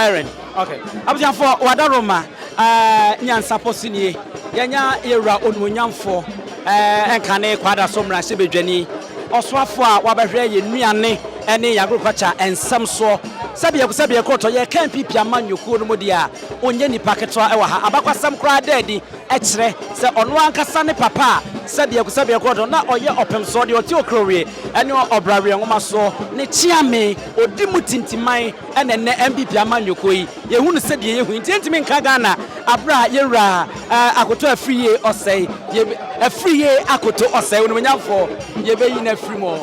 Retiring. Okay. Abusuafoɔ, Wadaroma nyansapɔ so nie. Yɛanya yɛwura onuonyamfoɔ ɛnkane Kwadaso mmarahyɛbadwani, ɔsoafoɔ a wabɛhwɛ yɛn nnuane ne yɛn agriculture nsɛm soɔ. Sɛdeɛ sɛdeɛ kɔtɔ yɛka NPP amanyɔkuo no mu deɛ a, ɔnyɛ nipa ketewa wɔ ha. Abakwasɛm koraa da adi kyerɛ sɛ ɔno ankasa ne papa a sɛdeɛ sɛdeɛ kɔtɔ na ɔyɛ ɔpemsoɔ deɛ ɔte okrowie ne ɔbraweɛ nwoma soɔ ne kyeame ɔdi mu tintiman. Ɛna nnɛ NPP amanyɔkuo yi yɛhu no sɛdeɛ yɛhu yi nti yɛntumi nka Ghana aberɛ a yɛwura Akoto Afriyie Ɔsɛe yɛbɛ Afriyie Akoto Ɔsɛe Onimonyamfoɔ yɛbɛyi no afiri mu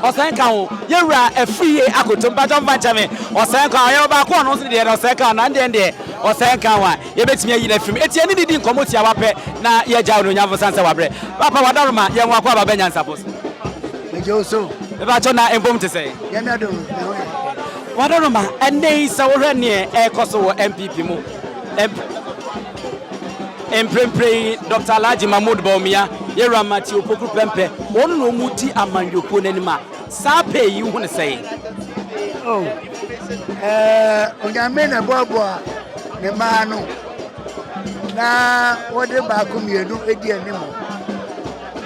Ɔsɛe nka ho yɛwura Afriyie Akoto mpakyɛ mfa nkyɛ me Ɔsɛe nka ho yɛwɔ baako ɔno nso deɛ Ɔsɛe ka ho na ndeɛ ndeɛ Ɔsɛe nka ho a yɛbɛtumi ayi no afiri mu eti yɛne ne di nkɔmmɔ tiawa pɛ na yɛagya Onimonyamfoɔ sane sɛ wabrɛ. Papa Wadaroma yɛn wako aba bɛ nyansapɔ so. Megye wo so. Mepakyɛ na mpom te sɛn? Nyame adom, me ho yɛ. Wadaroma, ɛnnɛ yi sɛ wohwɛ neɛ ɛrekɔ so wɔ NPP mu, mprempren yi Dr. Alhaji Mahmood Bawumia, Yɛwura Matthew Opoku Prempeh, wɔn na wɔn di amanyɔkuo no anim a, saa pɛɛ yi wohu no sɛn? Oh, eh, Onyame na ɛboaboa ne mmaa ano na wɔde baako mmienu di anim.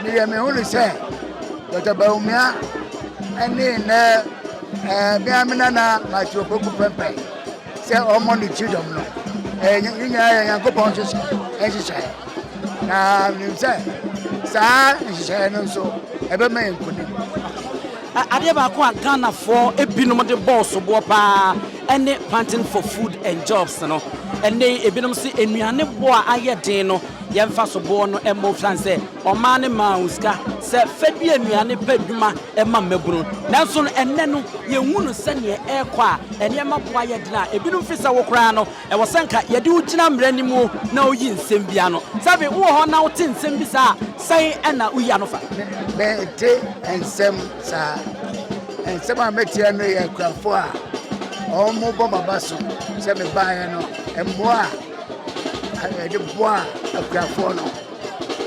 Meyɛ mehu no sɛ Dr. Bawumia ne nnɛ eh, me me nana Matthew Opoku Prempeh sɛ ɔmmɔ ne kyidɔm no. Ɛyɛ ne nyinaa yɛ Nyankopɔn nhyehyɛeɛ. Na menim sɛ saa nhyehyɛeɛ no nso ɛbɛma yɛn nkonim. Adeɛ baako a Ghanafoɔ ebinom de bɔɔ soboɔ paa ne Planting for Food and Jobs no. Ɛnnɛ yi ebinom se nnuane boɔ a ayɛ den no yɛmfa soboɔ no mmɔ ɛsiane sɛ ɔman no maa wo sika sɛ fa dua nnuane pɛ adwuma ma mmabunu. Nanso no ɛnnɛ no yɛnhu no sɛdeɛ ɛrekɔ a nneɛma boɔ ayɛ den a ebinom firi sɛ wo koraa no ɛwɔ sɛ nka yɛde wo gyina mmara no mu na woyi nsɛm bi ano. Sɛbe wowɔ hɔ na wote nsɛm bi saa a, sɛn na woyi ano fa? Mente nsɛm saa. Nsɛm a meteɛ no yɛ akuafoɔ a wɔbɔ m'aba so sɛ mebaeɛ no, mmoa a yɛde boa akuafoɔ no,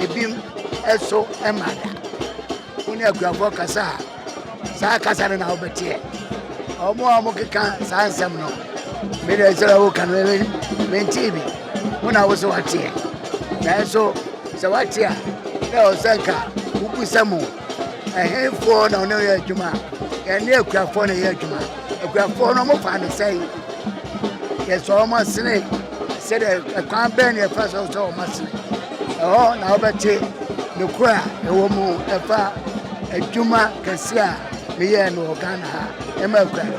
ebi so mma da. Wo ne akuafoɔ kasa a, saa kasa no na wobɛteɛ. Wɔn a wɔkeka saa nsɛm no, me deɛ sɛ woka no mentee bi. Wo na wo sɛ wateɛ. Nanso sɛ wate a, na ɛwɔ sɛ nka wobisa mu. Ɛhefoɔ na wɔne yɛ adwuma? Yɛne akuafoɔ na ɛyɛ adwuma. Akuafoɔ no wɔfa no sɛn? Yɛsɔ wɔn asene sɛdeɛ ɛkwan bɛn na yɛfa so sɔ wɔn asene. Ɛhɔ na wobɛte nokorɛ a ɛwɔ mu ɛfa adwuma kɛseɛ a meyɛɛ no wɔ Ghana ha ɛma akuayɔ.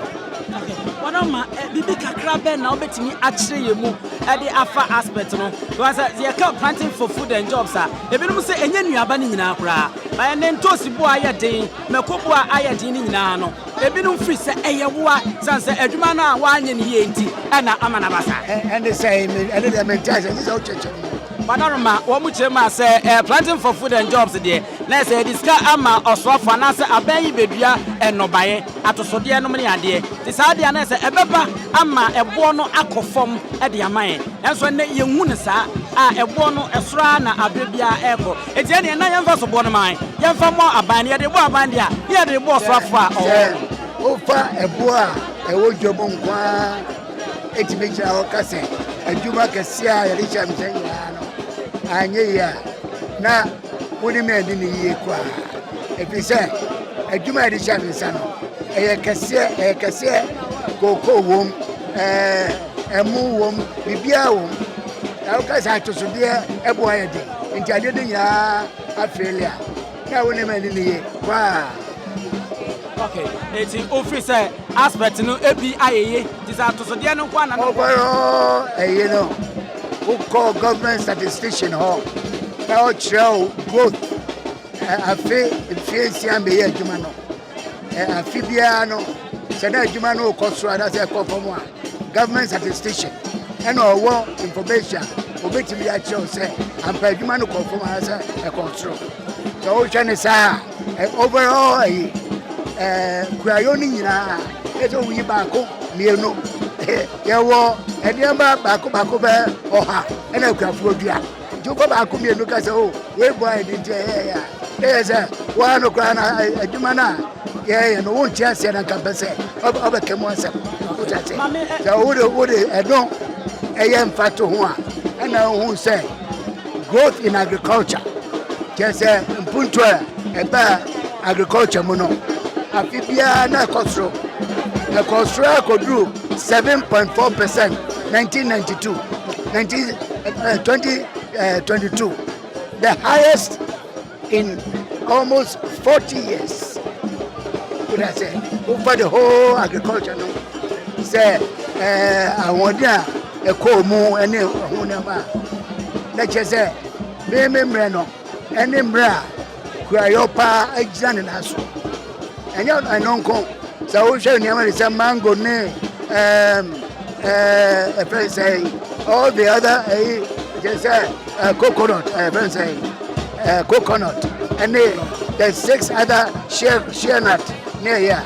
Wɔn ma biribi kakra bɛn na wobɛtumi akyerɛ yɛn mu ɛde afa aspect no, because sɛ yɛka Planting for Food and Jobs a, ebinom sɛ ɛnyɛ nnuaba no nyinaa koraa, ɛyɛ ne ntoosi bo a ayɛ den, mako bo a ayɛ den no nyinaa no, ebinom firi sɛ ɛyɛ woa sane sɛ adwuma no a woanyɛ no yie nti ɛna ama no aba saa. Ɛne sɛ ɛne deɛ mente asɛ sɛ wokyerɛkyerɛ mu. Wadaroma, wɔn mu kyerɛ mu a sɛ Planting for Food and Jobs deɛ, na ɛsɛ yɛde sika ama ɔsoafo anaasɛ aban yi bɛdua nnɔbaeɛ, atosodeɛ nom ne adeɛ. Nti saa deɛ a na ɛsɛ ɛbɛba ama ɛboɔ no akɔ fam de ama yɛn. Nanso ɛnnɛ yɛnhu no saa a ɛboɔ no ɛsoro ara na aberɛ biara ɛrekɔ. Nti ɛnneɛ na yɛmfa soboɔ no ma yɛn, yɛmfa mmɔ aban no. Yɛde rebɔ aban deɛ a, ne yɛde rebɔ ɔsoafo a ɔwɔ Sɛ wofa ɛboɔ a ɛwɔ dwam nko ara ɛtumi gyina hɔ ka sɛ adwuma kɛseɛ a yɛde hyɛ me sɛ nyinaa no anyɛ yie a, na wo ne me adi ne yie koraa, ɛfiri sɛ adwuma a yɛde hyɛ me nsa no ɛyɛ kɛseɛ, ɛyɛ kɛseɛ. Kookoo wom, ɛɛ ɛmo wom, biribiara wom. Na woka sɛ atosodeɛ ɛboa yɛ den nti adeɛ no nyinaa afeele a, na wo ne me adi ne yie koraa. Okay, eti ofiri sɛ aspect no ebi ayɛye ti sɛ atosodeɛ no nko ana no. Overall ɛyi no, wokɔ government statistician hɔ na ɔkyerɛ wo growth afe mfie 6 bɛyɛ adwuma no, afe biara no sɛ na adwuma no rekɔ soro anaasɛ ɛkɔ fam a, government statistician ɛna ɔwɔ information a obɛtumi de akyerɛ wo sɛ ampa adwuma no kɔ fam anaasɛ ɛkɔ soro. Sɛ wohwɛ ne saa a, overall ɛyi kuayɔ no nyinaa ɛsɛ woyi baako mmienu, yɛwɔ nneɛma baako baako bɛɛ 100 ɛna akuafoɔ dua, nti wokɔ baako mmienu ka sɛ o wei bɔ ayɛ de nti ɛyɛ a, ɛyɛ sɛ woa no koraa na adwuma no a yɛyɛ no wonte aseɛ na nka mpɛ sɛ ɔbɛka mu asɛm. Wota sɛ sɛ wode wode ɛno ɛyɛ mfatoho a, ɛna wohu sɛ growth in agriculture kyerɛ sɛ mpuntuo a ɛbaa agriculture mu no, afe biara na ɛkɔ soro. Ɛkɔ soro akɔduru 7.4% 1992, 19, 2022, the highest in almost 40 years. Wota sɛ wofa the whole agriculture no sɛ ahoɔden a ɛkɔɔ mu ne ho nneɛma a, na kyerɛ sɛ meme mmerɛ no ɛne mmerɛ a kuayɔ paa agyina ne nan so. Ɛnyɛ ɛno nko, sɛ wohwɛ nneɛma de sɛ mango ne ɛfrɛ sɛ all the other ɛyi, kyerɛ sɛ coconut, ɛfrɛ sɛ coconut ɛne the six other shea nut ne ɛyɛ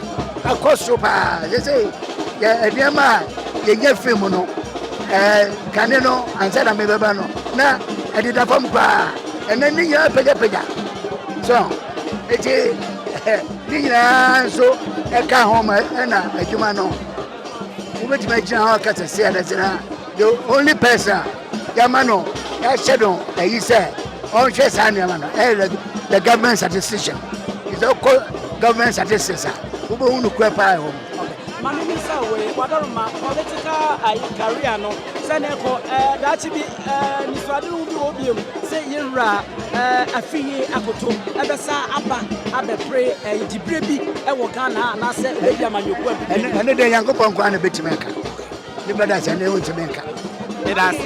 a akɔ soro paa. Sɛ sɛ yɛ nneɛma a yɛnya firi mu no, kane no ansa na mebɛba no na ɛdeda fam paa, ɛnɛ ne nyinaa pagyapagya so. Eti ne nyinaa nso ɛka ho ma ɛna adwuma no wobɛtumi agyina hɔ akasa sɛ ɛnɛ sɛ na the only person a yɛama no yɛahyɛ no ayi sɛ ɔnhwɛ saa nneɛma no ɛyɛ the government statistician. Sɛ wokɔ government statistics a, wobɛhu no kura paa ɛwɔ mu. Maame mi sɛ wei wadaroma political ayi career no sɛne ɛkɔ daakye bi nisuade ho bi wɔ biem sɛ yɛwura Afriyie Akoto ɛbɛsa aba abɛpere dibere bi ɛwɔ Ghana anaasɛ ɛbɛdi amanyɔkuo bi? Ɛno deɛ, Nyankopɔn nkoa na bɛtumi aka. Nipa da sɛ ne wontumi nka. Yɛda ase.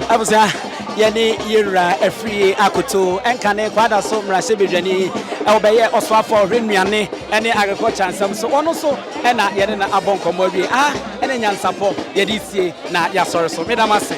Abusua, yɛne yɛwura Afriyie Akoto, ɛnka ne kwada so mmarahyɛbadwani, ɛwɔ bɛyɛ ɔsoafoɔ ɔhwɛ nnuane ɛne agriculture nsɛm so, ɔno nso ɛna yɛne no abɔ nkɔmmɔ awie. Aha ɛne nyansapɔ yɛde sie na yɛasɔre so. Medam ase.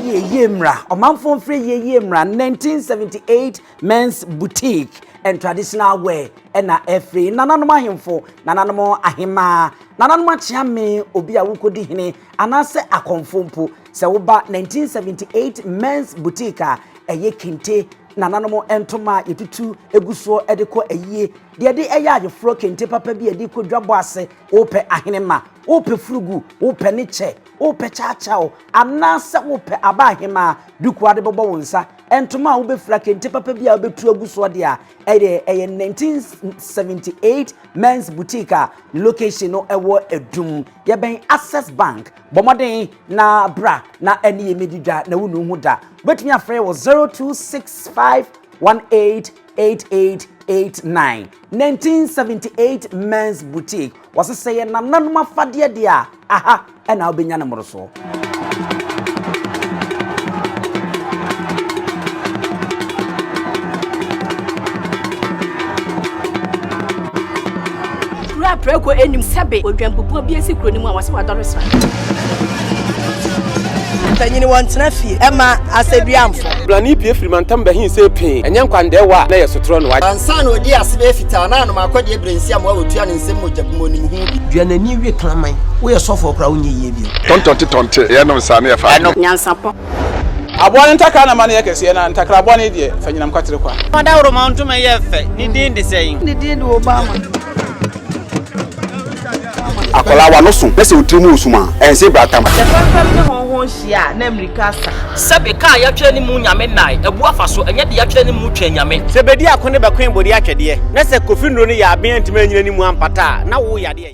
Yie mmra ɔmanfoɔ mfiri yie mmra 1978 Men's Boutique and Traditional Wear ɛna ɛfiri nananom ahemfo, nananom ahemaa, nananom akyeame, obi a wokɔdi hene anaasɛ akɔmfo mpo. Sɛ woba 1978 Men's Boutique a, ɛyɛ kente, nananom ntoma a yɛtutu egu soɔ de kɔ ayie, deɛ de ɛyɛ ayeforɔ, kente papa bi a yɛde kɔ dwabɔ ase. Wopɛ ahenema, wopɛ furugu, wopɛ ne kyɛ, wopɛ kyaakyaw, anaasɛ wopɛ aba ahema duku ade bɛbɔ wo nsa, ntoma a wobɛfira, kente papa bi a wobɛtu agu soɔ deɛ a, ɛyɛ 1978 Men's Boutique a ne location no ɛwɔ Adum, yɛbɛn Access Bank. Bɔ mmɔden na bra na ɛne yɛ medi dwa na wonu ho da. Wobɛtumi afrɛ wɔ 0265 188889. 1978 Men's Boutique, wɔsesɛ yɛ nananom afadeɛ deɛ a, aha ɛna wobɛnya no mmorosoɔ. Kuro a prɛko anim sɛbe odwambubuo bi asi kuro no mu a wɔsɛ wadɔre sra. Panyini wɔntena fie ɛma asɛduamfo. Blani pie firi mantam bɛhin sɛ pii ɛnyɛ nkwandɛɛwa a na yɛ sotorɔ no wagye. Ansa na ɔdi ase bɛyɛ fitaa na anom akɔdeɛ berɛ nsi amoa wɔtua ne nsɛm mogya bu mu onim ho bi. Duanani wie kraman, woyɛ sɔfoɔ koraa, wonyɛ yie bio. Tɔntɔnte tɔnte yɛnom saa ne yɛfa. Ɛno nyansapɔ. Aboa ne ntakra na ma no yɛ kɛseɛ, na ntakra bɔne deɛ, fa nyinam kwatere kwa. Ɔdawuroma ntoma yɛ fɛ, ne din de sɛn? Ne din de Obama. Akwadaa wa no so na sɛ otiri mu osum a, ɛnse bratam. Sɛ fɛmfɛm ne hɔnho hyia a, na mmirika asa. Sɛbe kaa yɛatwerɛ ne mu nyame nnae abu afa so, ɛnyɛ de yɛatwerɛ ne mu twɛn nyame. Sɛ bɛdi ako ne bɛkoe bɔdi atwɛdeɛ, na sɛ Kofi nnuro no yɛ aben antumi anyina ne mu ampata a, na wo yadeɛ yɛ.